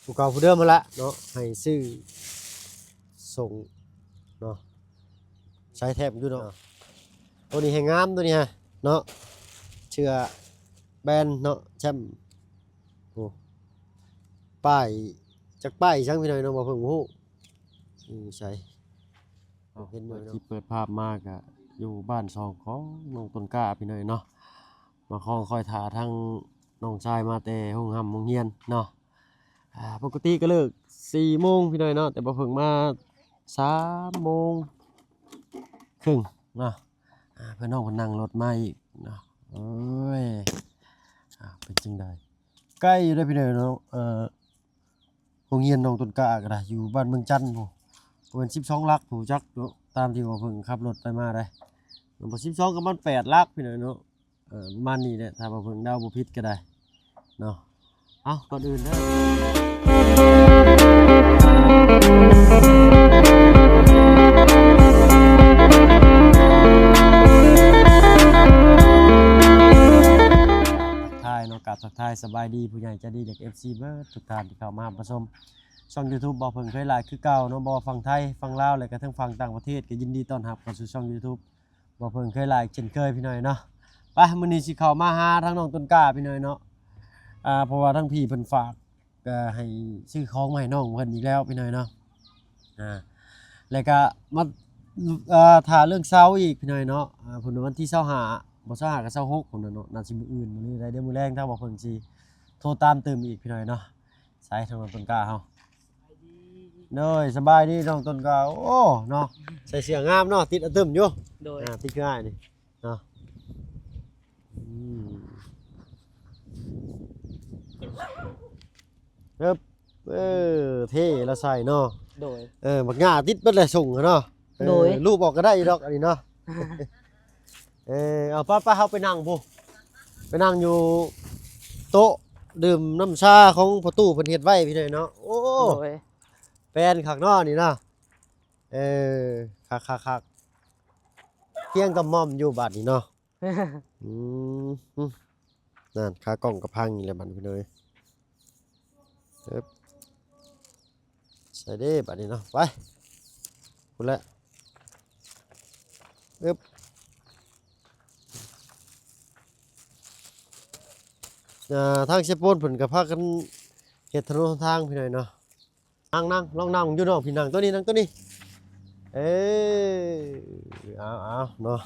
ຜູ້ເກົ່າຜູ້ເດີມຫັ້ນລະເນາະ ໃຫ້ຊື້ສົ່ງເນາະ ໃຊ້ແທບຢູ່ເນາະ. ໂຕນີ້ແຮງງາມ ໂຕນີ້ຮະເນາະ ເສື້ອແບຣນເນາະ ແຊ້ມ ໂອ້ ປ້າຍ ຈັກປ້າຍຫຍັງພີ່ນ້ອງເນາະ ບໍ່ເພິ່ງຮູ້ ຢູ່ໃສ ເຫັນຢູ່ເນາະ. ທີ່ເປີດພາບມາກະຢູ່ບ້ານຊ່ອງຂອງນ້ອງຕົ້ນກ້າພີ່ນ້ອງເນາະ ມາຄອງຄອຍຖ້າທາງນ້ອງຊາຍມາແຕ່ໂຮງຮ່ຳໂຮງຮຽນເນາະ. ອ່າ ປົກກະຕິກະເລີກສີ່ໂມງພີ່ນ້ອງເນາະ ແຕ່ບໍ່ເພິ່ງມາສາມໂມງເຄິ່ງເນາະ. ອ່າ ເພື່ອນນ້ອງເພິ່ນນັ່ງລົດມາອີກເນາະ. ໂອ້ຍ ອ່າ ເປັນຈັ່ງໃດ ໄກຢູ່ເດ້ພີ່ນ້ອງເນາະ. ເອີ ໂຮງຮຽນນ້ອງຕົ້ນກ້າກໍໄດ້ ຢູ່ບ້ານເມືອງຈັນພຸ້ນ ປະມານສິບສອງຫຼັກພຸ້ນຈັກເນາະ ຕາມທີ່ວ່າເພິ່ງຂັບລົດໄປມາໄດ້ ບໍ່ສິບສອງກໍປະມານແປດຫຼັກພີ່ນ້ອງເນາະ. ເອີ ປະມານນີ້ແຫຼະ ຖ້າວ່າເພິ່ງເດົາບໍ່ຜິດກໍໄດ້ເນາະ. ເອົ້າ ກ່ອນອື່ນເດີ ທັກທາຍເນາະ ກາບທັກທາຍສະບາຍດີຜູ້ໃຫຍ່ໃຈດີ ແລະ ເອັຟຊີ ເບິດທຸກທ່ານທີ່ເຂົ້າມາຮັບມາຊົມຊ່ອງ YouTube ບໍ່ເພິ່ງເຄີຍຫຼາຍຄືເກົ່າເນາະ ບໍ່ວ່າຝັ່ງໄທ ຝັ່ງລາວ ແລະ ກະທັງຝັ່ງຕ່າງປະເທດ ກໍຍິນດີຕ້ອນຮັບເຂົ້າສູ່ຊ່ອງ YouTube ບໍ່ເພິ່ງເຄີຍຫຼາຍເຊັ່ນເຄີຍພີ່ນ້ອງເນາະ. ໄປ ມື້ນີ້ຊິເຂົ້າມາຫາທາງນ້ອງຕົ້ນກ້າພີ່ນ້ອງເນາະ ອ່າ ເພາະວ່າທາງພີ່ເພິ່ນຝາກ ກໍໃຫ້ຊື້ຂອງມາໃຫ້ນ້ອງເພິ່ນອີກແລ້ວພີ່ນ້ອງເນາະ. ອ່າ ແລ້ວກໍມາ ເອີ ຖ້າເລື່ອງເຊົາອີກພີ່ນ້ອງເນາະ ອ່າ ເພິ່ນວ່າວັນທີຊາວຫ້າ ບໍ່ ຊາວຫ້າ ກັບ ຊາວຫົກ ພຸ້ນນະເນາະ ໜ້າຊິມື້ອື່ນມື້ນີ້ໄດ້ ດຽວມື້ແລງທາງບໍ່ເພິ່ງຊິໂທຕາມຕື່ມອີກພີ່ນ້ອງເນາະ. ໃສທາງນ້ອງຕົ້ນກ້າເຮົາ ໂດຍ ສະບາຍດີນ້ອງຕົ້ນກ້າ. ໂອ້ ເນາະ ໃສ່ເສື້ອງາມເນາະ ຕິດອະຕຶ້ມຢູ່ ໂດຍ ອ່າ ຕິດຄືອ້າຍນີ້ເນາະ. ອືມ ເອີບ ເອີ ເທ່ລະໃສ່ເນາະ ໂດຍ ເອີ ບັກຫຍ້າຕິດເບິດແຫຼະ ສົ່ງເນາະ ເອີ ໂດຍ ລູບອອກກໍໄດ້ຢູ່ດອກ ອັນນີ້ເນາະ. ເອີ ເອົາ ໄປໆ ເຮົາໄປນັ່ງພຸ້ນ ໄປນັ່ງຢູ່ໂຕະດື່ມນ້ຳຊາຂອງພໍ່ຕູ້ເພິ່ນເຮັດໄວ້ພີ່ນ້ອງເນາະ. ໂອ້ ໂດຍ ແປນຄັກເນາະນີ້ເນາະ. ເອີ ຄັກໆໆ ພຽງກະໝ່ອມຢູ່ບາດນີ້ເນາະ. ອືມ ນັ້ນ ຂາກ້ອງກະພັງອີກແລ້ວບາດນີ້ພີ່ນ້ອງເອີຍ. ເອີບ ໃສ່ເດ້ບາດນີ້ເນາະ ໄປ ພຸ້ນແຫຼະ ເອີບ. ອ່າ ທາງເຊໂປນເພິ່ນກໍພາກັນເຮັດຖະໜົນຫົນທາງພີ່ນ້ອງເນາະ. ນັ່ງໆ ລອງນັ່ງຢູ່ເນາະ ພີ່ ນັ່ງໂຕນີ້ ນັ່ງໂຕນີ້. ເອີ ເອົາໆ ເນາະ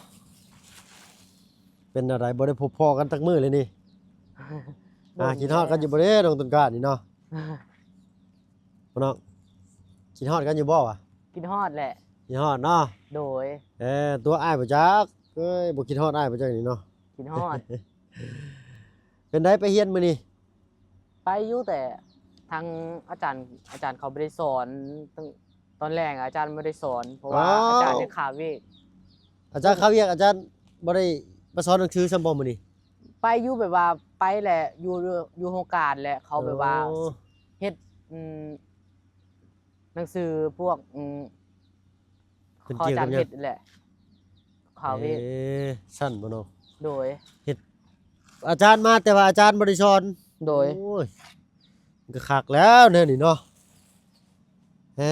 ເປັນແນວໃດ ບໍ່ໄດ້ພົບພໍ້ກັນຈັກມື້ເລີຍນີ້. ອ່າ ຄິດຮອດກັນຢູ່ບໍ່ເດ້ ນ້ອງຕົ້ນກ້ານີ້ເນາະ? ເນາະ ຄິດຮອດກັນຢູ່ບໍ່ຫວາ? ຄິດຮອດແຫຼະ ຄິດຮອດເນາະ. ໂດຍ ເອີ ຕົວອ້າຍບໍ່ຈັກ ເອີຍ ບໍ່ຄິດຮອດອ້າຍບໍ່ຈັກນີ້ເນາະ. ຄິດຮອດ. ເປັນໃດໄປຮຽນມື້ນີ້? ໄປຢູ່ ແຕ່ທາງອາຈານ ອາຈານເຂົາບໍ່ໄດ້ສອນ ຕອນ ຕອນແລງອາຈານບໍ່ໄດ້ສອນ ເພາະວ່າ ອໍ ອາຈານໄດ້ຄາວຽກ. ອາຈານຄາວຽກ ອາຈານບໍ່ໄດ້ມາສອນໜັງສືຊ້ຳບໍ່ມື້ນີ້? ໄປຢູ່ ແບບວ່າໄປແຫຼະ ຢູ່ ຢູ່ໂຮງການແຫຼະ ເຂົາແບບວ່າ ອໍ ເຮັດ ອືມ ໜັງສືພວກ ອືມ ເປັນ ເອີ ຂອງອາຈານເຮັດແຫຼະ ຄາວເວັດ. ເອີ ຊັ້ນບໍ່ເນາະ? ໂດຍ ເຮັດ ອາຈານມາ ແຕ່ວ່າອາຈານບໍ່ໄດ້ສອນ. ໂດຍ ໂອ້ຍ ມັນກໍຄັກແລ້ວແນວນີ້ເນາະ. ເອີ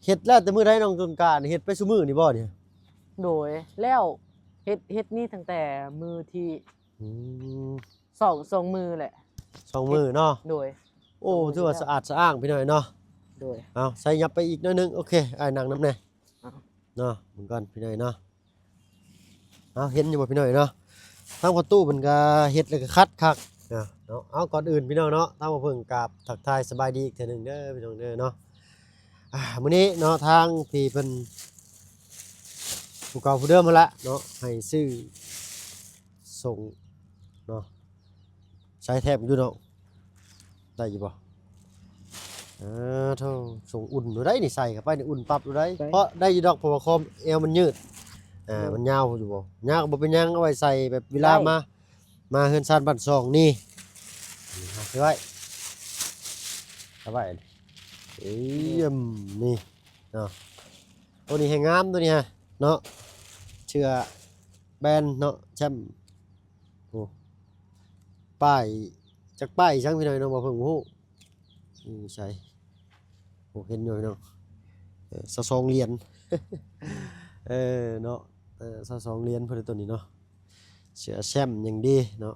ເຮັດແລ້ວແຕ່ມື້ໃດນ້ອງຕົ້ນກ້ານີ້? ເຮັດໄປຊຸມື້ນີ້ບໍ່ນີ້? ໂດຍ ແລ້ວ ເຮັດ ເຮັດນີ້ຕັ້ງແຕ່ມື້ທີ່ ອືມ ສອງ ສອງມື້ແຫຼະ ສອງມື້ເນາະ. ໂດຍ ໂອ້ ສອງມື້ ຖືວ່າສະອາດສະອ້າງພີ່ນ້ອງເນາະ. ໂດຍ ເອົາ ໃສ່ຫຍັບໄປອີກໜ້ອຍໜຶ່ງ. ໂອເຄ ອ້າຍນັ່ງນຳແດ່ ເອົາ ເນາະ ເບິ່ງກ່ອນພີ່ນ້ອງເນາະ. ເອົາ ເຫັນຢູ່ບໍ່ພີ່ນ້ອງເນາະ? ທາງພໍ່ຕູ້ເພິ່ນກໍເຮັດແລ້ວກໍຂັດຄັກເນາະ. ເອົາ ກ່ອນອື່ນພີ່ນ້ອງເນາະ ທາງບໍ່ເພິ່ງກາບທັກທາຍສະບາຍດີອີກເທື່ອໜຶ່ງເດີພີ່ນ້ອງເດີເນາະ. ອ່າ ມື້ນີ້ເນາະ ທາງທີ່ເພິ່ນ ຜູ້ເກົ່າຜູ້ເດີມຫັ້ນລະເນາະ ໃຫ້ຊື້ສົ່ງເນາະ ໃຊ້ແທບຢູ່ເນາະ ໄດ້ຢູ່ບໍ່? ເອີ ໂທ້ ສົ່ງອຸ່ນຢູ່ໄດ໋ນີ້ ໃສ່ເຂົ້າໄປນີ້ອຸ່ນປັບຢູ່ໄດ໋. ໄດ້ ເພາະໄດ້ຢູ່ດອກ ເພາະວ່າຄອມແອວມັນຍືດ ເອີ ໂດຍ ມັນຍາວຢູ່ບໍ່? ຍາວກໍບໍ່ເປັນຫຍັງ ເອົາໄວ້ໃສ່ແບບເວລາ ໄດ້ ມາ ມາເຮືອນຊານບ້ານຊ່ອງນີ້ ນີ້ເອົາໄວ້ ເອົາໄວ້ ເອີ ໂດຍ ນີ້ເນາະ. ໂຕນີ້ແຮງງາມ ໂຕນີ້ຮະເນາະ ເສື້ອແບຣນເນາະ ແຊ້ມ ໂອ້ ປ້າຍ ຈັກປ້າຍຫຍັງພີ່ນ້ອງເນາະ ບໍ່ເພິ່ງຮູ້. ຢູ່ໃສ? ໂອ້ ເຫັນຢູ່ເນາະ ເອີ ຊາວສອງຫຼຽນ ເອີ ເນາະ ເອີ ຊາວສອງຫຼຽນເພິ່ນ ໂຕນີ້ເນາະ ເສື້ອແຊ້ມຢ່າງດີເນາະ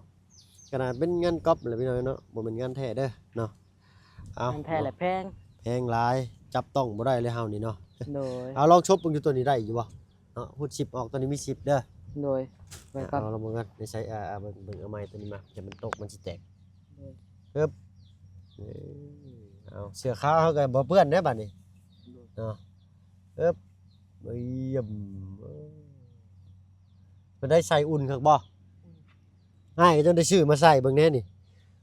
ຂະໜາດເປັນງານກັອບແຫຼະພີ່ນ້ອງເນາະ ບໍ່ແມ່ນງານແທ້ເດີເນາະ. ເອົາ ງານແທ້ແຫຼະແພງ ແພງຫຼາຍ ຈັບຕ້ອງບໍ່ໄດ້ເລີຍເຮົານີ້ເນາະ. ໂດຍ ເອົາ ລອງຊົບເບິ່ງຢູ່ ໂຕນີ້ໄດ້ຢູ່ບໍ່ເນາະ? ຮູດຊິບອອກ ໂຕນີ້ມີຊິບເດີ. ໂດຍ ໄວ້ກ່ອນ ເອົາ ລອງເບິ່ງກ່ອນ ໃນໃສ ອ່າ ເບິ່ງ ເບິ່ງ ເອົາໃໝ່ ໂຕນີ້ມາ ຢ່າມັນຕົກ ມັນຊິແຕກ. ໂດຍ ເອີບ ເອີ ເອົາ ເສື້ອຂາວເຮົາກໍບໍ່ເປື້ອນເດ້ບາດນີ້ ໂດຍ ເນາະ. ເອີບ ເອີຍ ເອີ ເປັນໃດ ໃສ່ອຸ່ນຄັກບໍ່? ອ້າຍກໍຈົນໄດ້ຊື້ມາໃສ່ເບິ່ງແດ່ນີ້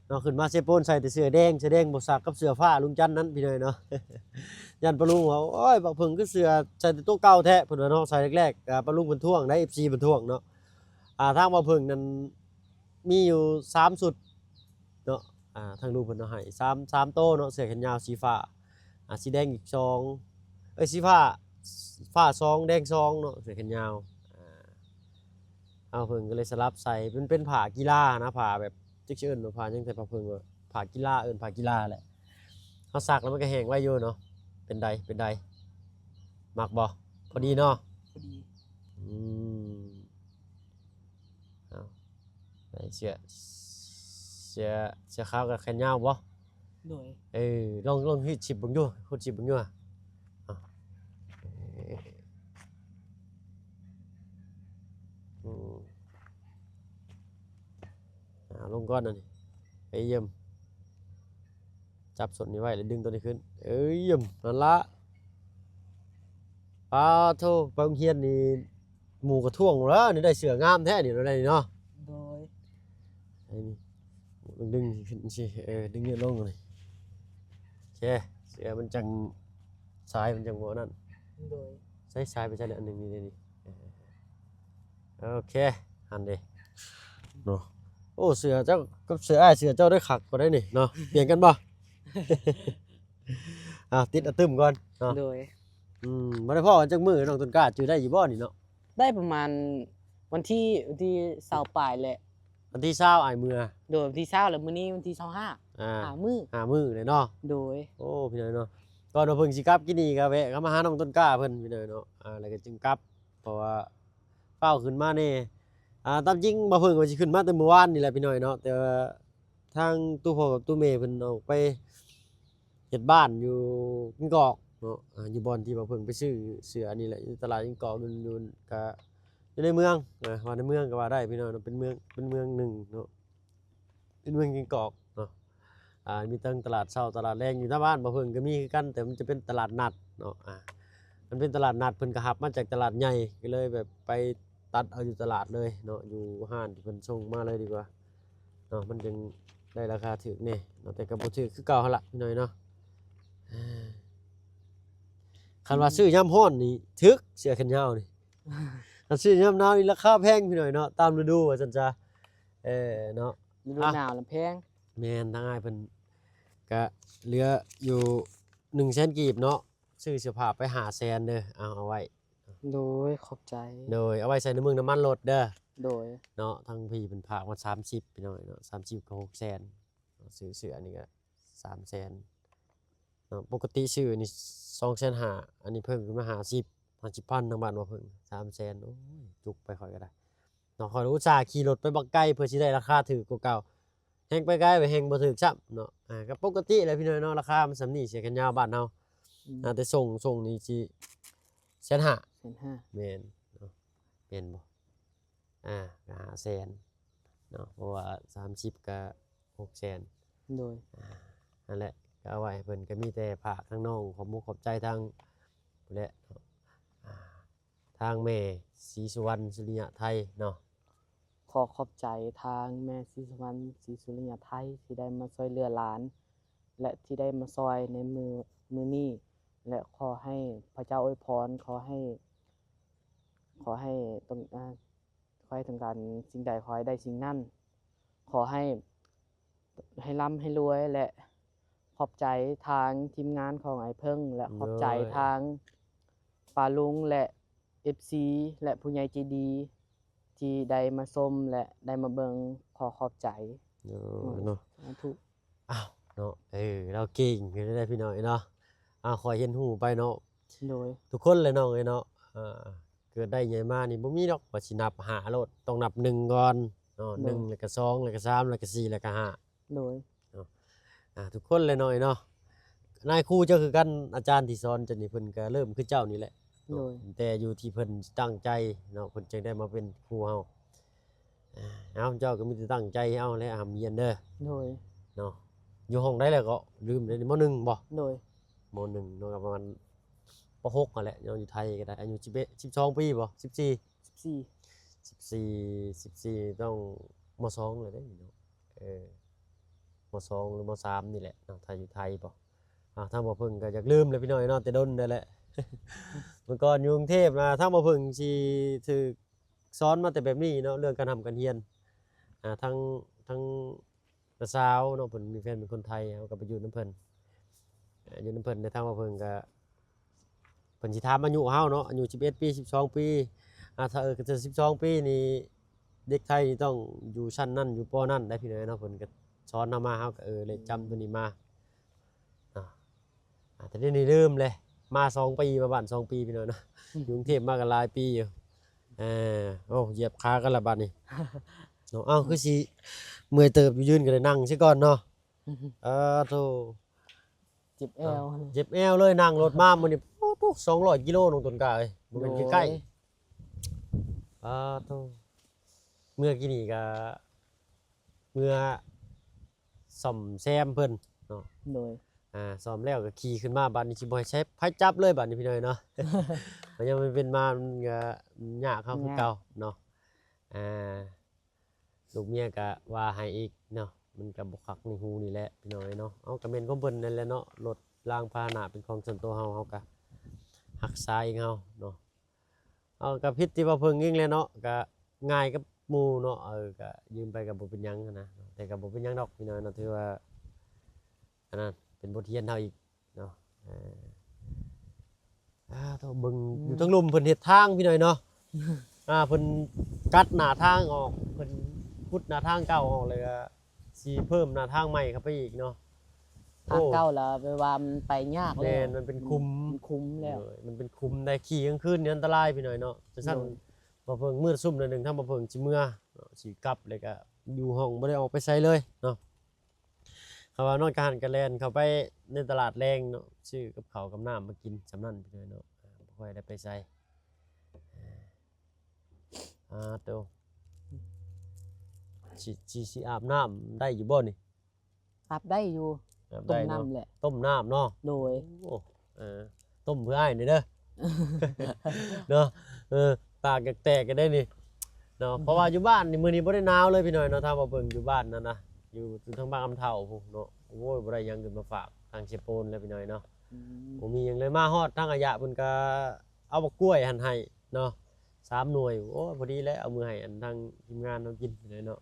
ເນາະ. ຂຶ້ນມາເຊໂປນໃສ່ແຕ່ເສື້ອແດງ ເສື້ອແດງບໍ່ສັກກັບເສື້ອຟ້າລຸງຈັນນັ້ນ ພີ່ນ້ອງເນາະ. ຢ້ານປ້າລຸງວ່າ ໂອ້ຍ ບັກເຜິ້ງຄືເສື້ອໃສ່ແຕ່ໂຕເກົ່າແທ້ ເພິ່ນວ່າເນາະ. ໃສ່ແລກໆ ອ່າ ປ້າລຸງເພິ່ນທ້ວງໄດ໋ ເອັບຊີເພິ່ນທ້ວງເນາະ. ອ່າ ທາງບ່າວເຜິ້ງນັ້ນມີຢູ່ສາມຊຸດເນາະ ອ່າ ທາງລູກເພິ່ນເອົາໃຫ້ສາມ ສາມໂຕເນາະ ເສື້ອແຂນຍາວສີຟ້າ ອ່າ ສີແດງອີກສອງ ເອີຍ ສີຟ້າ ຟ້າສອງ ແດງສອງເນາະ ເສື້ອແຂນຍາວ. ອ່າ ເຮົາເພິ່ນກໍເລີຍສະຫຼັບໃສ່ ເປັນ ເປັນຜ້າກິລານະ ຜ້າແບບ ຈັກຊິເອີ້ນວ່າຜ້າຫຍັງ ແຕ່ບ່າວເຜິ້ງວ່າຜ້າກິລາ ເອີ້ນຜ້າກິລາແຫຼະ. ເຮົາຊັກແລ້ວມັນກໍແຫ້ງໄວຢູ່ເນາະ. ເປັນໃດ ເປັນໃດ ມັກບໍ່? ພໍດີເນາະ ພໍດີ. ອືມ ເອົາ ໃສ່ເສື້ອ ເສື້ອ ເສື້ອຂາວກັບແຂນຍາວບໍ່? ໂດຍ ເອີ ລອງ ລອງຮີດຊິບເບິ່ງດູ ຮູດຊິບເບິ່ງດູ. ອາ ອືມ ເອົາລົງກ່ອນອັນນີ້ ໄປຢ້ຽມ ຈັບສົ້ນນີ້ໄວ້ ແລ້ວດຶງໂຕນີ້ຂຶ້ນ ເອີຍ ຢ້ຽມ ນັ້ນລະ. ປາໂທ້ ໄປໂຮງຮຽນນີ້ ໝູ່ກໍທ້ວງແລ້ວ ນີ້ໄດ້ເສື້ອງາມແທ້ນີ້ ໄດ້ນີ້ເນາະ. ໂດຍ ໄອ້ນີ້ ດຶງຂຶ້ນຊິ ເອີ ດຶງຍືດລົງນີ້ ໂອເຄ ເສື້ອມັນຈັ່ງ ສາຍມັນຈັ່ງບໍ່ນັ້ນ. ໂດຍ ໃຊ້ສາຍໄປໃສ່ແລ້ວອັນໜຶ່ງນີ້ ນີ້ ເອີ ໂອເຄ ຫັ້ນເດ້ເນາະ. ໂອ້ ເສື້ອເຈົ້າກັບເສື້ອອ້າຍ ເສື້ອເຈົ້າໄດ້ຄັກກວ່າໄດ໋ນີ້ເນາະ ປ່ຽນກັນບໍ່? ອ່າ ຕິດອະຕຶມກ່ອນເນາະ. ໂດຍ ອືມ ບໍ່ໄດ້ພໍ້ກັນຈັກມື້ ນ້ອງຕົ້ນກ້າ ຈື່ໄດ້ຢູ່ບໍ່ນີ້ເນາະ? ໄດ້ປະມານວັນທີ ວັນທີຊາວປາຍແຫຼະ. ວັນທີຊາວອ້າຍເມືອ. ໂດຍ ວັນທີຊາວ ແລ້ວມື້ນີ້ວັນທີຊາວຫ້າ ອ່າ ຫ້າມື້ ຫ້າມື້ເລີຍເນາະ. ໂດຍ ໂອ້ ພີ່ນ້ອງເນາະ ກ່ອນວ່າເພິ່ນຊິກັບກິນນີ້ກໍແວະເຂົ້າມາຫານ້ອງຕົ້ນກ້າເພິ່ນ ພີ່ນ້ອງເນາະ ອ່າ ແລ້ວກໍຈຶ່ງກັບ ເພາະວ່າຟ້າວຂຶ້ນມາແດ່. ອ່າ ຕາມຈິງບ່າວເຜິ້ງວ່າຊິຂຶ້ນມາແຕ່ມື້ວານນີ້ແຫຼະ ພີ່ນ້ອງເນາະ ແຕ່ວ່າທາງຕູ້ພໍ່ກັບຕູ້ແມ່ເພິ່ນອອກໄປເຮັດບ້ານຢູ່ກິນກອກເນາະ ອ່າ ຢູ່ບ່ອນທີ່ບ່າວເຜິ້ງໄປຊື້ເສື້ອນີ້ແຫຼະ ຢູ່ຕະຫຼາດກິນກອກ ຢູ່ ຢູ່ ກະຢູ່ໃນເມືອງ ອ່າ ວ່າໃນເມືອງກໍວ່າໄດ້ ພີ່ນ້ອງເນາະ ເປັນເມືອງ ເປັນເມືອງໜຶ່ງເນາະ. ເປັນເມືອງກິນກອກເນາະ ອ່າ ມີທັງຕະຫຼາດເຊົ້າ ຕະຫຼາດແລງ ຢູ່ໜ້າບ້ານບ່າວເຜິ້ງກໍມີຄືກັນ ແຕ່ມັນຈະເປັນຕະຫຼາດນັດເນາະ. ອ່າ ມັນເປັນຕະຫຼາດນັດ ເພິ່ນກໍຮັບມາຈາກຕະຫຼາດໃຫຍ່ ກໍເລີຍແບບໄປຕັດເອົາຢູ່ຕະຫຼາດເລີຍເນາະ ຢູ່ຮ້ານທີ່ເພິ່ນສົ່ງມາເລີຍດີກວ່າເນາະ ມັນຈຶ່ງໄດ້ລາຄາຖືກແດ່ເນາະ ແຕ່ກໍບໍ່ຖືກຄືເກົ່າຫັ້ນລະ ພີ່ນ້ອງເນາະ. ຄັນວ່າຊື້ຍາມຮ້ອນນີ້ຖືກ ເສື້ອແຂນຍາວນີ້ ຄັນຊື້ຍາມໜາວນີ້ລາຄາແພງ ພີ່ນ້ອງເນາະ ຕາມລະດູວ່າຊັ້ນຊະ. ເອີ ເນາະ ລະດູ ອ່ະ ໜາວລະແພງ. ແມ່ນ ທາງອ້າຍເພິ່ນກະເຫຼືອຢູ່ໜຶ່ງແສນກີບເນາະ ຊື້ເສື້ອຜ້າໄປຫ້າແສນເດີ ເອົາ ເອົາໄວ້. ໂດຍ ຂອບໃຈ. ໂດຍ ເອົາໄວ້ໃສ່ນ້ຳມັນ ນ້ຳມັນລົດເດີ. ໂດຍ ເນາະ ທາງພີ່ເພິ່ນຝາກມາສາມສິບ ພີ່ນ້ອງເນາະ ສາມສິບກັບຫົກແສນ ຊື້ເສື້ອນີ້ກະສາມແສນ ເນາະ ປົກກະຕິຊື້ນີ້ສອງແສນຫ້າ ອັນນີ້ເພີ່ມຂຶ້ນມາຫ້າສິບ ຫ້າສິບພັນ ທາງບ້ານບໍ່ເພິ່ງ ສາມແສນ. ໂອ້ຍ ຈຸກໄປຂ້ອຍກໍໄດ້ເນາະ ຂ້ອຍອຸດສ່າຂີ່ລົດໄປບັກໄກ ເພື່ອຊິໄດ້ລາຄາຖືກກວ່າເກົ່າ ແຮ່ງໄປໄກແຮ່ງບໍ່ຖືກຊ້ຳເນາະ. ອ່າ ກໍປົກກະຕິແຫຼະພີ່ນ້ອງເນາະ ລາຄາມັນສ່ຳນີ້ ເສື້ອແຂນຍາວບ້ານເຮົາ. ອືມ ອ່າ ແຕ່ສົ່ງ ສົ່ງນີ້ຊິແສນຫ້າ ແສນຫ້າ. ແມ່ນເນາະ ແມ່ນບໍ່? ອ່າ ກໍຫ້າແສນເນາະ ເພາະວ່າສາມສິບກໍຫົກແສນ. ໂດຍ ອ່າ ນັ້ນແຫຼະ ກໍເອົາໄວ້ໃຫ້ເພິ່ນ ກໍມີແຕ່ຝາກທາງນ້ອງ ຂອບມຸກຂອບໃຈທາງ ແຫຼະ ອ່າ ທາງແມ່ສີສຸວັນ ສຸລິຍະໄທເນາະ. ຂໍຂອບໃຈທາງແມ່ສີສຸວັນ ສີສຸລິຍະໄທ ທີ່ໄດ້ມາຊ່ວຍເຫຼືອຫຼານ ແລະ ທີ່ໄດ້ມາຊ່ວຍໃນມື້ ມື້ນີ້ ແລະ ຂໍໃຫ້ພະເຈົ້າອວຍພອນ ຂໍໃຫ້ ຂໍໃຫ້ຕ້ອງ ອ່າ ຂໍໃຫ້ຕ້ອງການສິ່ງໃດ ຂໍໃຫ້ໄດ້ສິ່ງນັ້ນ ຂໍໃຫ້ ໃຫ້ລ່ຳໃຫ້ລວຍ ແລະ ຂອບໃຈທາງທີມງານຂອງອ້າຍເຜິ້ງ ແລະ ໂດຍ ຂອບໃຈທາງປ້າລຸງ ແລະ ເອັຟຊີ ແລະ ຜູ້ໃຫຍ່ໃຈດີ ທີ່ໄດ້ມາຊົມ ແລະ ໄດ້ມາເບິ່ງ ຂໍຂອບໃຈ. ໂດຍ ເນາະ ສາທຸ. ອ້າວ ເນາະ. ເອີ ລາວເກັ່ງຢູ່ເດ້ພີ່ນ້ອງເອີຍເນາະ. ອາ ຂ້ອຍຮຽນຮູ້ໄປເນາະ. ໂດຍ. ທຸກຄົນແຫຼະນ້ອງເອີຍເນາະ. ເກີດໄດ້ໃຫຍ່ມານີ້ບໍ່ມີດອກວ່າຊິນັບຫ້າໂລດ, ຕ້ອງນັບໜຶ່ງກ່ອນເນາະ. ໂດຍ. ໜຶ່ງ ແລ້ວກໍສອງ ແລ້ວກໍສາມ ແລ້ວກໍສີ່ ແລ້ວກໍຫ້າ. ໂດຍ. ເນາະ ອາ ທຸກຄົນແຫຼະນ້ອງເອີຍເນາະ. ນາຍຄູເຈົ້າຄືກັນ, ອາຈານທີ່ສອນເຈົ້ານີ້ ເພິ່ນກໍເລີ່ມຄືເຈົ້ານີ້ແຫຼະ. ໂດຍ. ແຕ່ຢູ່ທີ່ເພິ່ນຕັ້ງໃຈເນາະ, ເພິ່ນຈຶ່ງໄດ້ມາເປັນຄູເຮົາ. ອາ ເອົາ ເຈົ້າກໍມີແຕ່ຕັ້ງໃຈເອົາແຫຼະ ຮ່ຳຮຽນເດີ. ໂດຍ. ເນາະ ຢູ່ຫ້ອງໃດແລ້ວກໍລືມແລ້ວ. ມໍໜຶ່ງບໍ່? ໂດຍ. ມໍໜຶ່ງເນາະ ກໍປະມານ ປໍຫົກຫັ້ນແຫຼະເນາະ. ຢູ່ໄທກໍໄດ້ ອາຍຸສິບເອັດ ສິບສອງປີບໍ່? ສິບສີ່ ສິບສີ່ ສິບສີ່ ສິບສີ່ ຕ້ອງ ມໍສອງແລ້ວເດ້ເນາະ. ເອີ ມໍສອງ ຫຼື ມໍສາມນີ້ແຫຼະເນາະ ຖ້າຢູ່ໄທບໍ່. ອາ ທາງບໍ່ເພິ່ງກໍຢາກລືມແຫຼະພີ່ນ້ອງເນາະ, ແຕ່ດົນແລ້ວແຫຼະ. ເມື່ອກ່ອນຢູ່ກຸງເທບນະ ທາງບໍ່ເພິ່ງຊິຖືກສອນມາແຕ່ແບບນີ້ເນາະ ເລື່ອງການຮ່ຳການຮຽນ. ອາ ທາງ ທາງນ້າສາວເນາະ ເພິ່ນມີແຟນເປັນຄົນໄທ ເຮົາກໍໄປຢູ່ນຳເພິ່ນ ເອີ ຢູ່ນຳເພິ່ນ. ແຕ່ທາງບໍ່ເພິ່ງກໍ ເພິ່ນຊິຖາມອາຍຸເຮົາເນາະ, ອາຍຸສິບເອັດປີ ສິບສອງປີ. ອາ ຖ້າ ເອີ ກໍຄືສິບສອງປີນີ້ ເດັກໄທນີ້ຕ້ອງຢູ່ຊັ້ນນັ້ນ ຢູ່ ປໍ ນັ້ນໄດ໋ພີ່ນ້ອງເນາະ. ເພິ່ນກໍສອນເຮົາມາ ເຮົາກໍ ເອີ ເລກຈຳຕົວນີ້ມາເນາະ. ອາ ແຕ່ດຽວນີ້ລືມເລີຍ ມາສອງປີ ມາບ້ານສອງປີພີ່ນ້ອງເນາະ. ຢູ່ກຸງເທບມາກໍຫຼາຍປີຢູ່. ເອີ ໂອ້ ຢຽບຂາກັນລະບາດນີ້ເນາະ. ເອົ້າ ຄືຊິເມື່ອຍເຕີບຢູ່, ຢືນກໍໄດ້, ນັ່ງຊະກ່ອນເນາະ. ອາໂທ ເຈັບແອວ ເຈັບແອວເລີຍ. ນັ່ງລົດມາມື້ນີ້ ໂອ້ໂຫ ສອງຮ້ອຍກິໂລ ນ້ອງຕົ້ນກ້າເອີຍ, ບໍ່ແມ່ນໃກ້ໆ. ໂດຍ. ອາໂທ ເມື່ອກີ້ນີ້ກໍເມື່ອສ້ອມແຊມເພິ່ນເນາະ. ໂດຍ. ອາ ສ້ອມແລ້ວກໍຂີ່ຂຶ້ນມາ, ບາດນີ້ຊິບໍ່ໃຫ້ໃຊ້ໃຜຈັບເລີຍບາດນີ້ພີ່ນ້ອງເນາະ. ມັນຍັງເປັນມາ ມັນກໍຍາກເຮົາຄືເກົ່າເນາະ. ອາ ລູກເມຍກະວ່າໃຫ້ອີກເນາະ, ມັນກະບໍ່ຄັກໃນຫູນີ້ແຫຼະພີ່ນ້ອງເອີຍເນາະ. ເອົາ ກະແມ່ນຂອງເພິ່ນນັ້ນແຫຼະເນາະ, ລົດລາງພາຫະນະເປັນຂອງສ່ວນຕົວເຮົາ, ເຮົາກະຮັກສາເອງເຮົາເນາະ. ເອົາ ກະຜິດທີ່ວ່າເພິ່ງເອງແຫຼະເນາະ, ກະງ່າຍກັບໝູ່ເນາະ. ເອີ ກະຢືມໄປກະບໍ່ເປັນຫຍັງຫັ້ນນະ, ແຕ່ກະບໍ່ເປັນຫຍັງດອກພີ່ນ້ອງເນາະ, ຖືວ່າ ອັນນັ້ນເປັນບົດຮຽນເຮົາອີກເນາະ. ເອີ ອາ ໂທ້ ເບິ່ງ ອືມ ຢູ່ທາງລຸ່ມເພິ່ນເຮັດທາງພີ່ນ້ອງເນາະ. ອາ ເພິ່ນກັດໜ້າທາງອອກ, ເພິ່ນຂຸດໜ້າທາງເກົ່າອອກ ແລ້ວກໍຊິເພີ່ມໜ້າທາງໃໝ່ເຂົ້າໄປອີກເນາະ. ທາງເກົ່າລະແບບວ່າມັນໄປຍາກແລ້ວ. ແມ່ນ ມັນເປັນຂຸມ ເປັນຂຸມແລ້ວ. ໂດຍ ມັນເປັນຂຸມໄດ໋, ຂີ່ກາງຄືນນີ້ອັນຕະລາຍພີ່ນ້ອງເນາະ. ຈັ່ງຊັ້ນ ໂດຍ ບໍ່ເພິ່ງ ມື້ຊຸມໜ້ອຍໜຶ່ງ ທາງບໍ່ເພິ່ງຊິເມືອເນາະ, ຊິກັບ ແລ້ວກໍຢູ່ຫ້ອງ ບໍ່ໄດ້ອອກໄປໃສເລີຍເນາະ. ເຂົາວ່ານອນກະຫັນກະແລ່ນເຂົ້າໄປໃນຕະຫຼາດແລງເນາະ, ຊື້ກັບເຂົ້າກັບນ້ຳມາກິນສ່ຳນັ້ນພີ່ນ້ອງເນາະ, ບໍ່ຄ່ອຍໄດ້ໄປໃສ. ອາໂຕ ຊິ ຊິ ຊິອາບນ້ຳໄດ້ຢູ່ບໍ່ນີ້? ອາບໄດ້ຢູ່. ອາບໄດ້ເນາະ, ຕົ້ມນ້ຳແຫຼະ ຕົ້ມນ້ຳເນາະ. ໂດຍ. ໂອ້ ເອີ ຕົ້ມເພື່ອອ້າຍນີ້ເດີ ເນາະ. ເອີ ປາກຢາກແຕກກັນໄດ໋ນີ້ເນາະ, ເພາະວ່າຢູ່ບ້ານນີ້ມື້ນີ້ບໍ່ໄດ້ໜາວເລີຍພີ່ນ້ອງເນາະ. ທາງບໍ່ເພິ່ງຢູ່ບ້ານນັ້ນນະ ຢູ່ ຢູ່ທາງບ້ານຄຳເຖົ້າພຸ້ນເນາະ. ໂອ້ຍ ບໍ່ໄດ້ຫຍັງຂຶ້ນມາຝາກທາງເຊໂປນແລ້ວພີ່ນ້ອງເນາະ. ອືມ ບໍ່ມີຫຍັງເລີຍ. ມາຮອດທາງອາຍະເພິ່ນກະເອົາບັກກ້ວຍຫັ້ນໃຫ້ເນາະ ສາມໜ່ວຍ. ໂອ້ຍ ພໍດີແລ້ວ ເອົາມືໃຫ້ອັນທາງທີມງານເຮົາກິນພີ່ນ້ອງເນາະ.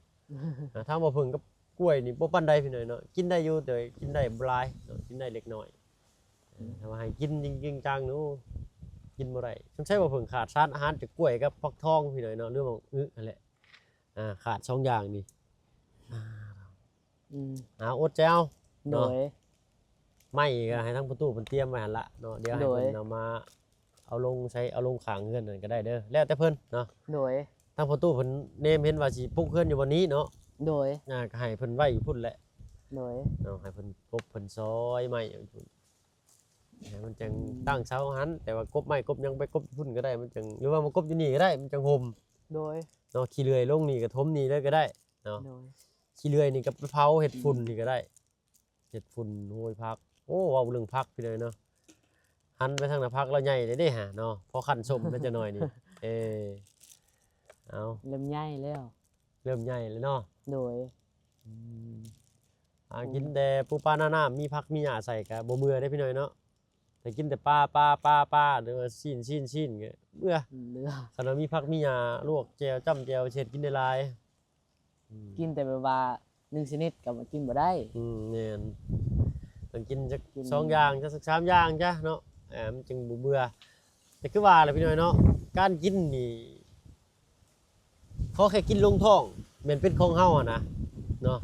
ອາ ທາງບໍ່ເພິ່ງກັບກ້ວຍນີ້ບໍ່ປານໃດພີ່ນ້ອງເນາະ, ກິນໄດ້ຢູ່ ແຕ່ກິນໄດ້ບໍ່ຫຼາຍເນາະ, ກິນໄດ້ເລັກນ້ອຍ. ເອີ ຖ້າວ່າໃຫ້ກິນຈິງໆຈັງໆ ໂອ້ ກິນບໍ່ໄດ້. ສົງໄສວ່າເພິ່ນຂາດສານອາຫານຈາກກ້ວຍກັບຟັກທອງພີ່ນ້ອງເນາະ ຫຼືວ່າອຶຫັ້ນແຫຼະ. ອາ ຂາດສອງຢ່າງນີ້. ອາ ອືມ ເອົາ ອົດໃຈເອົາເນາະ. ໂດຍ. ໄມ້ກໍໃຫ້ທາງພໍ່ຕູ້ເພິ່ນຕຽມໄວ້ຫັ້ນລະເນາະ, ດຽວໃຫ້ເພິ່ນ ໂດຍ ເອົາມາ ເອົາລົງໃສ່ ເອົາລົງຂ້າງເຮືອນນັ້ນກໍໄດ້ເດີ ແລ້ວແຕ່ເພິ່ນເນາະ. ໂດຍ. ທາງພໍ່ຕູ້ເພິ່ນແນມເຫັນວ່າຊິປຸກເຮືອນຢູ່ບ່ອນນີ້ເນາະ. ໂດຍ. ອ່າ ກໍໃຫ້ເພິ່ນໄວ້ຢູ່ພຸ້ນແຫຼະ. ໂດຍ. ເນາະ ໃຫ້ເພິ່ນກົບເພິ່ນຊອຍໄມ້ຢູ່ພຸ້ນ ໃຫ້ມັນຈັ່ງ ອືມ ຕັ້ງເສົາຫັ້ນ, ແຕ່ວ່າກົບໄມ້ກົບຫຍັງໄປກົບຢູ່ພຸ້ນກໍໄດ້ ມັນຈັ່ງ ຫຼືວ່າມາກົບຢູ່ນີ້ກໍໄດ້ ມັນຈັ່ງຮົ່ມ. ໂດຍ. ເນາະ ຂີ້ເລື່ອຍລົງນີ້ກໍຖົມນີ້ເລີຍກໍໄດ້ເນາະ. ໂດຍ. ຂີ້ເລື່ອຍນີ້ກໍໄປເຜົາເຮັດຝຸ່ນ ອືມ ນີ້ກໍໄດ້. ເຮັດຝຸ່ນໂຮຍຜັກ. ໂອ້ ເວົ້າເລື່ອງຜັກພີ່ນ້ອງເນາະ, ຫັນໄປທາງໜ້າຜັກລາວໃຫຍ່ເດ້ຫາເນາະ, ພໍຄັນສົ້ມແລ້ວຈັກໜ້ອຍນີ້. ເອີ ເອົາ ເລີ່ມໃຫຍ່ແລ້ວ ເລີ່ມໃຫຍ່ແລ້ວເນາະ. ໂດຍ. ອືມ ຫາກິນແຕ່ປູປາໜ້ານ້ຳ ມີຜັກມີຫຍ້າໃສ່ກະບໍ່ເມື່ອເດ້ພີ່ນ້ອງເນາະ. ແຕ່ກິນແຕ່ປາ ປາ ປາ ປາ ຫຼືວ່າຊີ້ນ ຊີ້ນ ຊີ້ນ ກໍເມື່ອ ເມື່ອ. ຄັນວ່າມີຜັກມີຫຍ້າລວກແຈ່ວ ຈ້ຳແຈ່ວ ເຮັດກິນໄດ້ຫຼາຍ. ອືມ ກິນແຕ່ແບບວ່າໜຶ່ງຊະນິດກໍກິນບໍ່ໄດ້. ອືມ ແມ່ນ ຕ້ອງກິນຈັກ ກິນສອງຢ່າງ ຈັກສາມຢ່າງຊະເນາະ, ເອີ ມັນຈຶ່ງບໍ່ເບື່ອ. ແຕ່ຄືວ່າແຫຼະພີ່ນ້ອງເນາະ, ການກິນນີ້ ຂໍແຄ່ກິນລົງທ້ອງ ແມ່ນເປັນຂອງເຮົາຫັ້ນນະເນາະ.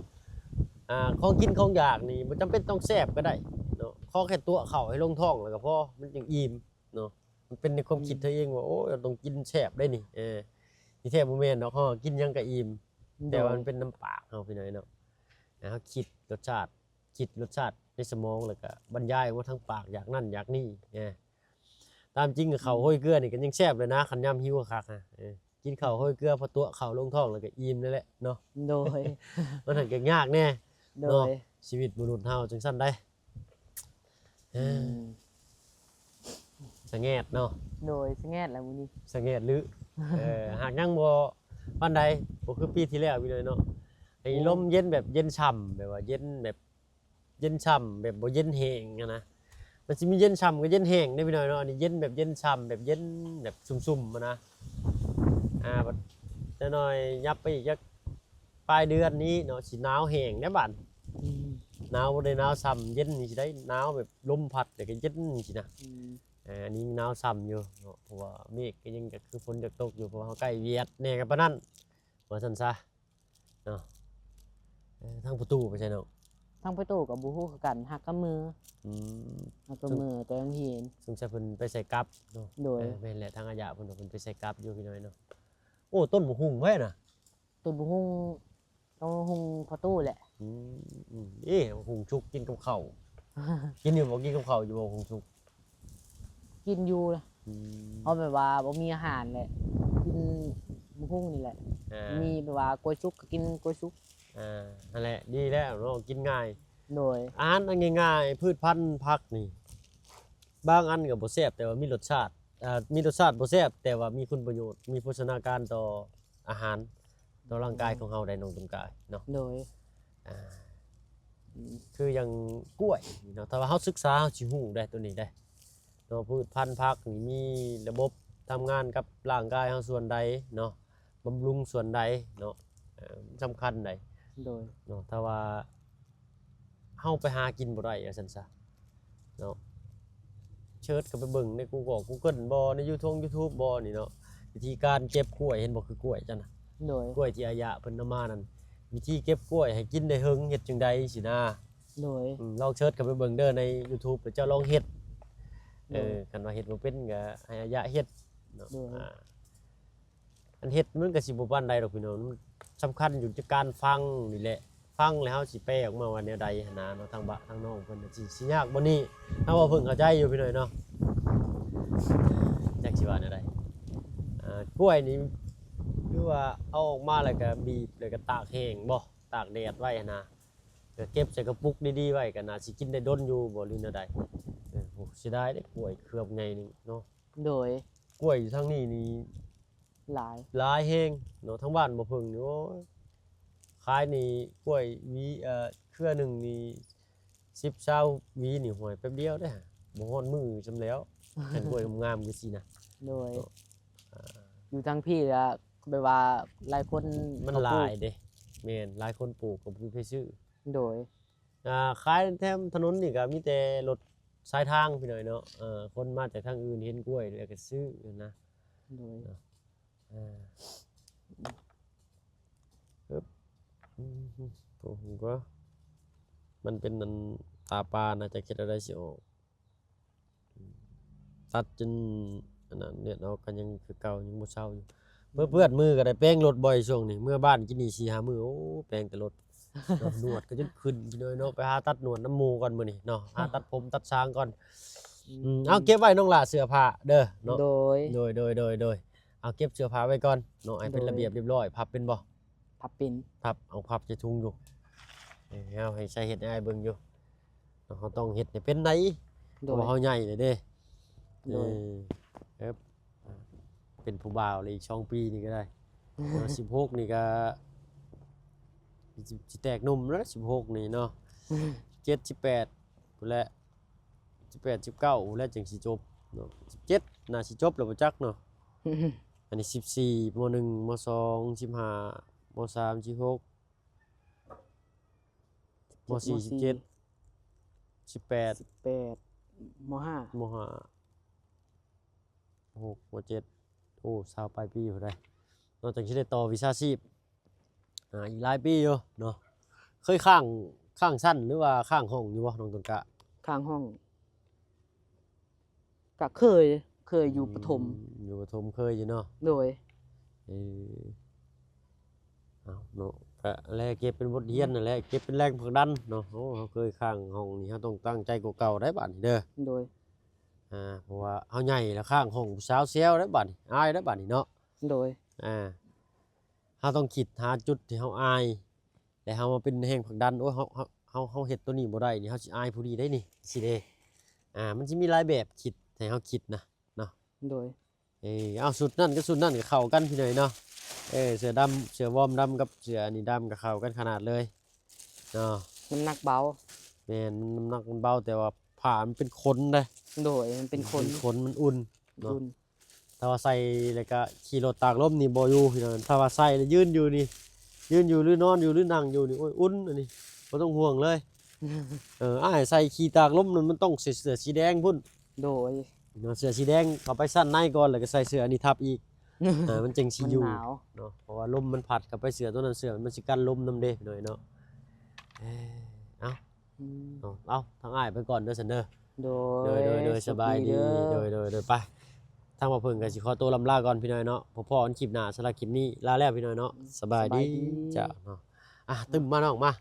ອ່າ ຂອງກິນຂອງຢາກນີ້ບໍ່ຈຳເປັນຕ້ອງແຊບກໍໄດ້ເນາະ ຂໍແຄ່ຕົວະເຂົ້າໃຫ້ລົງທ້ອງແລ້ວກໍພໍ ມັນຈຶ່ງອີ່ມເນາະ. ມັນເປັນໃນຄວາມຄິດ ອືມ ເຮົາເອງວ່າ ໂອ້ຍ ຕ້ອງກິນແຊບໄດ໋ນີ້ ເອີ ທີ່ແທ້ບໍ່ແມ່ນດອກ ເຮົາກິນຫຍັງກໍອີ່ມ ແຕ່ວ່າ ໂດຍ ມັນເປັນນຳປາກເຮົາ ພີ່ນ້ອງເນາະ. ໃຫ້ເຮົາຄິດລົດຊາດ ຄິດລົດຊາດໃນສະໝອງ ແລ້ວກໍບັນຍາຍອອກມາທາງປາກ ຢາກນັ້ນຢາກນີ້ ເອີ ຕາມຈິງ ອືມ ເຂົ້າໂຮຍເກືອນີ້ກໍຍັງແຊບເລີຍນະ ຄັນຍາມຫິວຄັກໆ ເອີ ກິນເຂົ້າໂຮຍເກືອ ພໍຕົວະເຂົ້າລົງທ້ອງແລ້ວກໍອີ່ມນັ້ນແຫຼະເນາະ. ໂດຍ ມັນຫັ້ນກໍຍາກແດ່ ໂດຍ ເນາະ ຊີວິດມະນຸດເຮົາຈັ່ງຊັ້ນໄດ໋. ເອີ ອືມ ສະແງດເນາະ ໂດຍ ສະແງດແລ້ວມື້ນີ້ ສະແງດຫຼື ເອີ ຫາກຍັງບໍ່ປານໃດ ບໍ່ຄືປີທີ່ແລ້ວ ພີ່ນ້ອງເນາະ. ໃຫ້ ໂອ້ ລົມເຢັນແບບເຢັນຊ່ຳ ແບບວ່າເຢັນແບບ ເຢັນຊ່ຳແບບບໍ່ເຢັນແຮງຫັ້ນນະ ມັນຊິມີເຢັນຊ່ຳກັບເຢັນແຮງເດ້ພີ່ນ້ອງເນາະ. ອັນນີ້ເຢັນແບບເຢັນຊ່ຳ ແບບເຢັນແບບຊຸ່ມໆຫັ້ນນະ. ອ່າ ບັດຈັກໜ້ອຍຫຍັບໄປອີກຈັກປາຍເດືອນນີ້ເນາະ ຊິໜາວແຮງເດ້ບາດ ອືມ ໜາວບໍ່ໄດ້ໜາວຊ່ຳເຢັນນີ້ຊິໄດ້ ໜາວແບບລົມພັດແລ້ວກໍເຢັນຊີ້ນະ ອືມ ເອີ ອັນນີ້ໜາວຊ່ຳຢູ່ເນາະ ເພາະວ່າເມກກໍຍັງ ກໍຄືຝົນຢາກຕົກຢູ່ ເພາະວ່າເຮົາໃກ້ຫວຽດແດ່ກັບປານນັ້ນ ວ່າຊັ້ນຊະ. ເນາະ ເອີ ທາງປະຕູໄປໃສນ້ອງ? ທາງປະຕູກໍບໍ່ຮູ້ຄືກັນ ຫາກະເມືອ ອືມ ຫາກະເມືອແຕ່ໂຮງຮຽນ ສົງໄສເພິ່ນໄປໃສ່ກັບເນາະ. ໂດຍ ເອີ ແມ່ນແຫຼະ ທາງອາຍະເພິ່ນວ່າເພິ່ນໄປໃສ່ກັບຢູ່ພີ່ນ້ອງເນາະ. ໂອ້ ຕົ້ນບັກຫຸ່ງໃຜນະ? ຕົ້ນບັກຫຸ່ງ ຕົ້ນບັກຫຸ່ງພໍ່ຕູ້ແຫຼະ. ອືມ ອືມ ເອີ ບັກຫຸ່ງສຸກກິນກັບເຂົ້າ ກິນຢູ່ບໍ່? ກິນກັບເຂົ້າຢູ່ບໍ່ ບັກຫຸ່ງສຸກ? ກິນຢູ່ນະ ອືມ ເພາະແບບວ່າບໍ່ມີອາຫານແຫຼະ ກິນບັກຫຸ່ງນີ້ແຫຼະ ອ່າ ມີແບບວ່າກ້ວຍສຸກກໍກິນກ້ວຍສຸກ ອ່າ ຫັ້ນແຫຼະ ດີແລ້ວເນາະ ກິນງ່າຍ. ໂດຍ ອາຫານອັນງ່າຍໆ ພືດພັນຜັກນີ້ ບາງອັນກໍບໍ່ແຊບ ແຕ່ວ່າມີລົດຊາດ ອ່າ ມີລົດຊາດບໍ່ແຊບ ແຕ່ວ່າມີຄຸນປະໂຫຍດ ມີໂພຊະນາການຕໍ່ອາຫານ ຕໍ່ຮ່າງກາຍ ອືມ ຂອງເຮົາໄດ້ ນ້ອງຕົ້ນກາຍເນາະ. ໂດຍ ອ່າ ອືມ ຄືຢ່າງກ້ວຍນີ້ເນາະ ຖ້າວ່າເຮົາສຶກສາ ເຮົາຊິຮູ້ໄດ໋ ໂຕນີ້ໄດ໋ເນາະ. ພືດພັນຜັກນີ້ມີລະບົບທຳງານກັບຮ່າງກາຍເຮົາສ່ວນໃດເນາະ ບຳລຸງສ່ວນໃດເນາະ ເອີ ສຳຄັນໃດ໋. ໂດຍ ເນາະ ຖ້າວ່າເຮົາໄປຫາກິນບໍ່ໄດ້ ວ່າຊັ້ນຊະເນາະ ເສີດເຂົ້າໄປເບິ່ງໃນ Google Google ບໍ່ ໃນ YouTube YouTube ບໍ່ນີ້ເນາະ ວິທີການເກັບກ້ວຍ ເຫັນບໍ່ ຄືກ້ວຍຈັ່ງນະ. ໂດຍ ກ້ວຍທີ່ອາຍະເພິ່ນນຳມານັ້ນ ວິທີເກັບກ້ວຍໃຫ້ກິນໄດ້ເຖິງ ເຮັດຈັ່ງໃດຊີ້ນະ. ໂດຍ ອືມ ລອງເສີດເຂົ້າໄປເບິ່ງເດີໃນ YouTube ແລ້ວເຈົ້າລອງເຮັດ. ໂດຍ ເອີ ຄັນວ່າເຮັດບໍ່ເປັນກໍໃຫ້ອາຍະເຮັດເນາະ. ໂດຍ ອ່າ ອັນເຮັດມັນກໍຊິບໍ່ປານໃດດອກພີ່ນ້ອງ ມັນສຳຄັນຢູ່ທີ່ການຟັງນີ້ແຫຼະ ຟັງແລ້ວເຮົາຊິແປອອກມາວ່າແນວໃດຫັ້ນນະເນາະ. ທາງບະ ທາງນ້ອງເພິ່ນຊິ ຊິຍາກບ່ອນນີ້ ເຮົາເວົ້າເພິ່ນເຂົ້າໃຈຢູ່ພີ່ນ້ອງເນາະ. ຈັກຊິວ່າແນວໃດ ອ່າ ກ້ວຍນີ້ ຄືວ່າເອົາອອກມາແລ້ວກໍບີບ ແລ້ວກໍຕາກແຫ້ງບໍ່ ຕາກແດດໄວ້ຫັ້ນນະ ກໍເກັບໃສ່ກະປຸກດີໆໄວ້ ກໍໜ້າຊິກິນໄດ້ດົນຢູ່ບໍ່ ຫຼືແນວໃດ? ເອີ ໂອ້ ເສຍດາຍເດ້ ກ້ວຍເຄືອບໃຫຍ່ໜຶ່ງເນາະ. ໂດຍ ກ້ວຍຢູ່ທາງນີ້ນີ້ ຫຼາຍ ຫຼາຍແຮງເນາະ ທາງບ້ານບໍ່ເພິ່ງນີ້ ໂອ້ຍ ຂາຍນີ້ກ້ວຍຫວີ ເອີ ເຄືອໜຶ່ງນີ້ ສິບ ຊາວຫວີນີ້ ຫ້ວຍ ແປັບດຽວເດ້ ບໍ່ຮອດມື້ຊ່ຳແລ້ວ ຄັນກ້ວຍງາມໆຄືຊີ້ນະ. ໂດຍ ເນາະ ອ່າ ຢູ່ທາງພີ້ລະ ແບບວ່າຫຼາຍຄົນ ມັນຫຼາຍເດ້. ແມ່ນ ຫຼາຍຄົນປູກກໍບໍ່ມີໃຜຊື້. ໂດຍ ອ່າ ຂາຍແຖມຖະໜົນນີ້ກໍມີແຕ່ລົດສາຍທາງພີ່ນ້ອງເນາະ ເອີ ຄົນມາຈາກທາງອື່ນເຫັນກ້ວຍແລ້ວກໍຊື້ນະ. ໂດຍ ເນາະ ເອີ ອຶບ ອືມ ໂອ້ໂຫ ມັນເປັນອັນຕາປານະ ຈະເຮັດແນວໃດຊິອອກ? ຕັດຈົນອັນນັ້ນ ເລືອດອອກກໍຍັງຄືເກົ່າ ຍັງບໍ່ເຊົາຢູ່. ອືມ ເປື້ອນໆມືກໍໄດ້ແປງລົດບໍ່ອຍຊ່ວງນີ້ ເມືອບ້ານກິນນີ້ສີ່ຫ້າມື້ ໂອ້ ແປງແຕ່ລົດ ໜວດກໍຈົນຂຶ້ນພີ່ນ້ອງເນາະ. ໄປຫາຕັດໜວດນຳໝູ່ກ່ອນມື້ນີ້ເນາະ ຫາຕັດຜົມຕັດສາງກ່ອນ. ອືມ ອືມ ເອົາເກັບໄວ້ນ້ອງຫຼ້າເສື້ອຜ້າເດີເນາະ. ໂດຍ ໂດຍ ໂດຍ ໂດຍ ໂດຍ ເອົາເກັບເສື້ອຜ້າໄວ້ກ່ອນເນາະ ໃຫ້ເປັນ ໂດຍ ລະບຽບລຽບຮ້ອຍ. ພັບເປັນບໍ່? ພັບເປັນ ພັບ ເອົາພັບໃສ່ຖົງຢູ່. ເອີ ເຮົາໃຫ້ໃສ່ເຮັດໃຫ້ອ້າຍເບິ່ງຢູ່. ເຮົາຕ້ອງເຮັດໃຫ້ເປັນໄດ໋ ໂດຍ ເພາະວ່າເຮົາໃຫຍ່ແລ້ວເດ້. ໂດຍ ເອີ ເອີ ເປັນຜູ້ບ່າວແລ້ວ ອີກສອງປີນີ້ກໍໄດ້. ເອີ ສິບຫົກນີ້ກໍຊິ ຊິແຕກໜຸ່ມແລ້ວ ສິບຫົກນີ້ເນາະ. ອືມ ສິບເຈັດ ສິບແປດພຸ້ນແຫຼະ ສິບແປດ ສິບເກົ້າພຸ້ນແຫຼະ ຈຶ່ງຊິຈົບເນາະ. ສິບເຈັດໜ້າຊິຈົບແລ້ວບໍ່ຈັກເນາະ. ອັນນີ້ສິບສີ່ ມໍໜຶ່ງ ມໍສອງ ສິບຫ້າ ມໍສາມ ສິບຫົກ ມໍສີ່ ສິບເຈັດ ສິບແປດ ສິບແປດ ມໍຫ້າ ມໍຫ້າ ຫົກ ມໍເຈັດ ໂອ້ ຊາວປາຍປີພຸ້ນໃດ໋ ນອກຈາກຊິໄດ້ຕໍ່ວິຊາຊີບ ອ່າ ອີກຫຼາຍປີຢູ່ເນາະ. ເຄີຍຄ້າງ ຄ້າງຊັ້ນ ຫຼືວ່າຄ້າງຫ້ອງຢູ່ບໍ່ ນ້ອງຕົ້ນກ້າ? ຄ້າງຫ້ອງ ກະເຄີຍ ເຄີຍຢູ່ປະຖົມ. ອືມ ຢູ່ປະຖົມເຄີຍຢູ່ເນາະ. ໂດຍ. ເອີ ເອົາເນາະ ກະແລເກັບເປັນບົດຮຽນນັ້ນແຫຼະ ເກັບເປັນແຮງຜັກດັນເນາະ. ໂອ້ ເຮົາເຄີຍຄ້າງຫ້ອງນີ້ ເຮົາຕ້ອງຕັ້ງໃຈກວ່າເກົ່າໄດ໋ບາດນີ້ເດີ. ໂດຍ. ອ່າ ເພາະວ່າເຮົາໃຫຍ່ແລ້ວ ຄ້າງຫ້ອງຜູ້ສາວແຊວໄດ໋ບາດນີ້ ອາຍໄດ໋ບາດນີ້ເນາະ. ໂດຍ. ອ່າ ເຮົາຕ້ອງຄິດຫາຈຸດທີ່ເຮົາອາຍ ແລະ ເຮົາມາເປັນແຮງຜັກດັນ ໂອ້ຍ ເຮົາ ເຮົາ ເຮົາ ເຮົາເຮັດໂຕນີ້ບໍ່ໄດ້ນີ້ ເຮົາຊິອາຍຜູ້ນີ້ໄດ໋ນີ້ ຊີ້ເດ້. ອ່າ ມັນຊິມີຫຼາຍແບບຄິດໃຫ້ເຮົາຄິດນະເນາະ. ໂດຍ. ເອີ ເອົາ ຊຸດນັ້ນກັບຊຸດນັ້ນກໍເຂົ້າກັນພີ່ນ້ອງເນາະ. ເອີ ເສື້ອດຳ ເສື້ອວອມດຳກັບເສື້ອອັນນີ້ດຳກໍເຂົ້າກັນຂະໜາດເລີຍເນາະ. ນ້ຳໜັກເບົາ. ແມ່ນ ນ້ຳໜັກມັນເບົາ ແຕ່ວ່າຜ້າມັນເປັນຂົນເດ້. ໂດຍ ມັນເປັນຂົນ ເປັນຂົນ ມັນອຸ່ນເນາະ. ອຸ່ນ. ຖ້າວ່າໃສ່ແລ້ວກະຂີ່ລົດຕາກລົມນີ້ບໍ່ຢູ່ພີ່ນ້ອງ. ຖ້າວ່າໃສ່ແລ້ວຢືນຢູ່ນີ້ ຢືນຢູ່ ຫຼືນອນຢູ່ ຫຼືນັ່ງຢູ່ນີ້ ໂອ້ຍ ອຸ່ນອັນນີ້ ບໍ່ຕ້ອງຫ່ວງເລີຍ. ເອີ ອ້າຍໃສ່ຂີ່ຕາກລົມນັ້ນ ມັນຕ້ອງໃສ່ເສື້ອສີແດງພຸ້ນ. ໂດຍ. ເນາະ ເສື້ອສີແດງເຂົ້າໄປຊັ້ນໃນກ່ອນ ແລ້ວກໍໃສ່ເສື້ອອັນນີ້ທັບອີກ. ເອີ ມັນຈັ່ງຊິຢູ່ ມັນໜາວເນາະ ເພາະວ່າລົມມັນພັດເຂົ້າໄປເສື້ອໂຕນັ້ນ ເສື້ອມັນຊິກັນລົມນຳເດ້ພີ່ນ້ອງເນາະ. ເອີ ເອົາ ອືມ ເອົາ ເອົາ ທາງອ້າຍໄປກ່ອນເດີຊັ້ນເດີ. ໂດຍ ໂດຍ ໂດຍ ໂດຍ ໂຊກດີເດີ ສະບາຍດີ. ໂດຍ ໂດຍ ໂດຍ ໄປ ທາງບ່າວເຜິ້ງກໍຊິຂໍຕົວລຳລາກ່ອນພີ່ນ້ອງເນາະ. ພໍ້ກັນຄລິບໜ້າ ສຳລັບຄລິບນີ້ລາແລ້ວພີ່ນ້ອງເນາະ. ສະບາຍດີ ສະບາຍດີ ເຈົ້າເນາະ. ອ່ະ ຕື່ມມານ້ອງມາ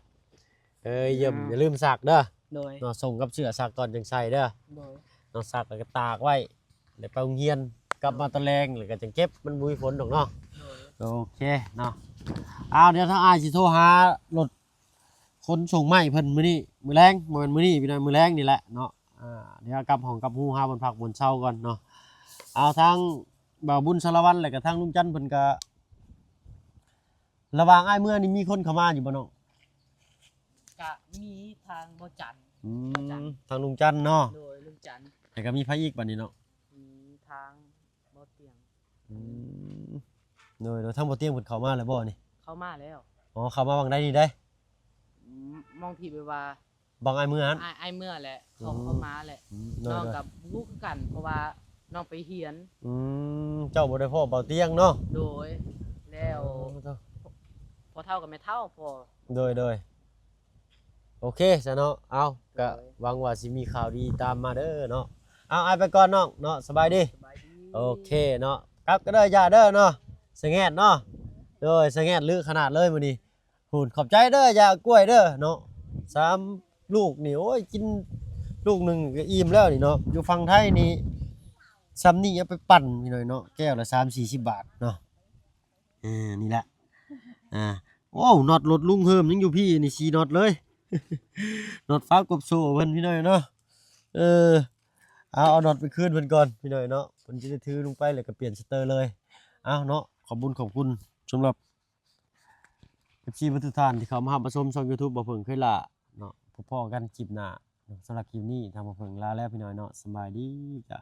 ເອີຍ ຢ່າ ອືມ ຢ່າລືມຊັກເດີ. ໂດຍ. ເນາະ ສົ່ງກັບເສື້ອຊັກກ່ອນຈັ່ງໃສ່ເດີ. ໂດຍ. ເນາະ ຊັກແລ້ວກໍຕາກໄວ້ ແລ້ວໄປໂຮງຮຽນ ກັບມາຕອນແລງ ແລ້ວກໍຈັ່ງເກັບ ມັນບໍ່ມີຝົນດອກເນາະ. ໂດຍ. ໂອເຄເນາະ. ອ້າວ ດຽວທາງອ້າຍຊິໂທຫາລົດ ຂົນສົ່ງໄມ້ເພິ່ນມື້ນີ້ ມື້ແລງ ບໍ່ແມ່ນມື້ນີ້ພີ່ນ້ອງ ມື້ແລງນີ້ແຫຼະເນາະ. ອ່າ ດຽວກັບຫ້ອງກັບຮູ ຫາບ່ອນພັກບ່ອນເຊົາກ່ອນເນາະ. ເອົາ ທາງບ່າວບຸນສາລະວັນ ແລ້ວກໍທາງລຸງຈັນເພິ່ນກໍ ລະຫວ່າງອ້າຍເມືອນີ້ມີຄົນເຂົ້າມາຢູ່ບໍ່ນ້ອງ? ກະມີທາງບໍ່ຈັນ. ອືມ ບໍ່ຈັນ ທາງລຸງຈັນເນາະ. ໂດຍ ລຸງຈັນ. ແລ້ວກໍມີໃຜອີກບາດນີ້ເນາະ? ມີທາງ ບໍ່ຕຽງ. ອືມ ໂດຍ ໂດຍ ທາງບໍ່ຕຽງເພິ່ນເຂົ້າມາແລ້ວບໍ່ນີ້? ເຂົ້າມາແລ້ວ. ອໍ ເຂົ້າມາຫວ່າງໃດນີ້ໄດ໋? ອືມ ມອງທີ່ແບບວ່າ ບັງອ້າຍເມືອຫັ້ນ? ອ້າຍ ອ້າຍເມືອແຫຼະ ເຂົ້າ ອືມ ເຂົ້າມາແຫຼະ. ອືມ ໂດຍ ນ້ອງ ໂດຍ ກໍບໍ່ຮູ້ຄືກັນ ເພາະວ່ານ້ອງໄປຮຽນ. ອືມ ເຈົ້າບໍ່ໄດ້ພໍ້ເບົາຕຽງເນາະ? ໂດຍ ແລ້ວ ອໍ ພໍ່ເຖົ້າກັບແມ່ເຖົ້າພໍ້. ໂດຍ ໂດຍ. ໂອເຄຊະເນາະ. ເອົາ ໂດຍ ກະຫວັງວ່າຊິມີຂ່າວດີຕາມມາເດີເນາະ. ເອົາ ອ້າຍໄປກ່ອນນ້ອງເນາະ. ສະບາຍດີ. ສະບາຍດີ. ໂອເຄເນາະ. ກັບກັນເດີ ຢ່າເດີເນາະ ສະແງດເນາະ. ໂດຍ ສະແງດລຶຂະໜາດເລີຍມື້ນີ້. ພຸ້ນ ຂອບໃຈເດີ ຢ່າກ້ວຍເດີເນາະ. ສາມລູກນີ້ ໂອ້ຍ ກິນລູກໜຶ່ງກໍອີ່ມແລ້ວນີ້ເນາະ. ຢູ່ຝັ່ງໄທນີ້ ຊ່ຳນີ້ເອົາໄປປັ່ນພີ່ນ້ອງເນາະ ແກ້ວລະສາມສີ່ສິບບາດເນາະ. ເອີ ນີ້ແຫຼະ. ອ່າ ໂອ້ ນັອດລົດລຸງເຮີມຍັງຢູ່ພີ້ນີ້ ສີ່ນັອດເລີຍ. ນັອດຟ້າວກົບໂສ້ເພິ່ນພີ່ນ້ອງເນາະ. ເອີ ເອົາ ເອົານັອດໄປຄືນເພິ່ນກ່ອນພີ່ນ້ອງເນາະ. ເພິ່ນຈະໄດ້ຖືລົງໄປ ແລ້ວກໍປ່ຽນສະເຕີເລີຍ. ເອົາເນາະ ຂອບບຸນຂອບຄຸນສຳລັບ ເອັຟຊີ ເບິດທຸກທ່ານທີ່ເຂົ້າມາຮັບມາຊົມຊ່ອງ YouTube ບ່າວເຜິ້ງເຄີຍຫຼ້າເນາະ. ພໍ້ກັນຄລິບໜ້າ. ສຳລັບຄລິບນີ້ ທາງບ່າວເຜິ້ງລາແລ້ວພີ່ນ້ອງເນາະ. ສະບາຍດີຈ້າ.